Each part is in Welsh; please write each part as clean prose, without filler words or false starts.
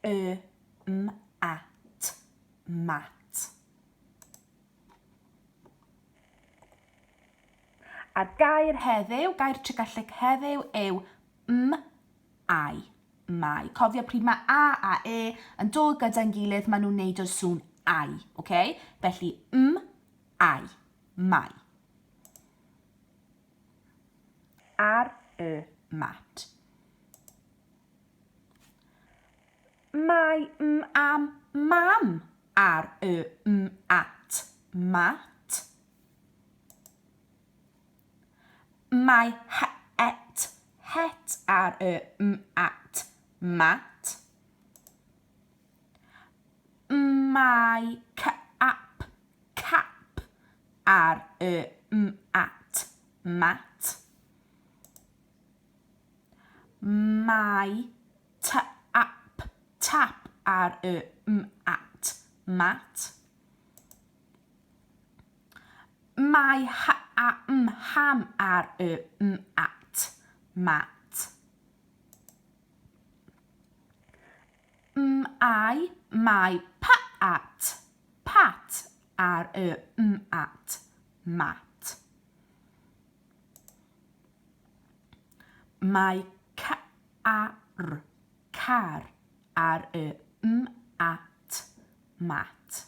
y m a t, mat. A'r gair heddiw, gair Tregallic heddiw yw m ai, mai. Cofio pryd mae a a e yn dod gyda'n gilydd, maen nhw'n neud o'r sŵn ai, okay? Felly m ai, mai. Ar y mat. Mae m am mam ar y m at mat. Mae h et het ar y m at mat. Mae c ap cap ar y m at mat. Mae t ap tap ar y m at mat. Mae h a m ham ar y m at mat. M ai mae p at pat ar y m at mat. Mae car, car, ar y m at, mat.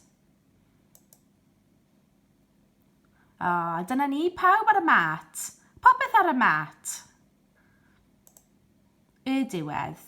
O, dyna ni, pawb ar y mat. Popeth ar y mat. Y diwedd.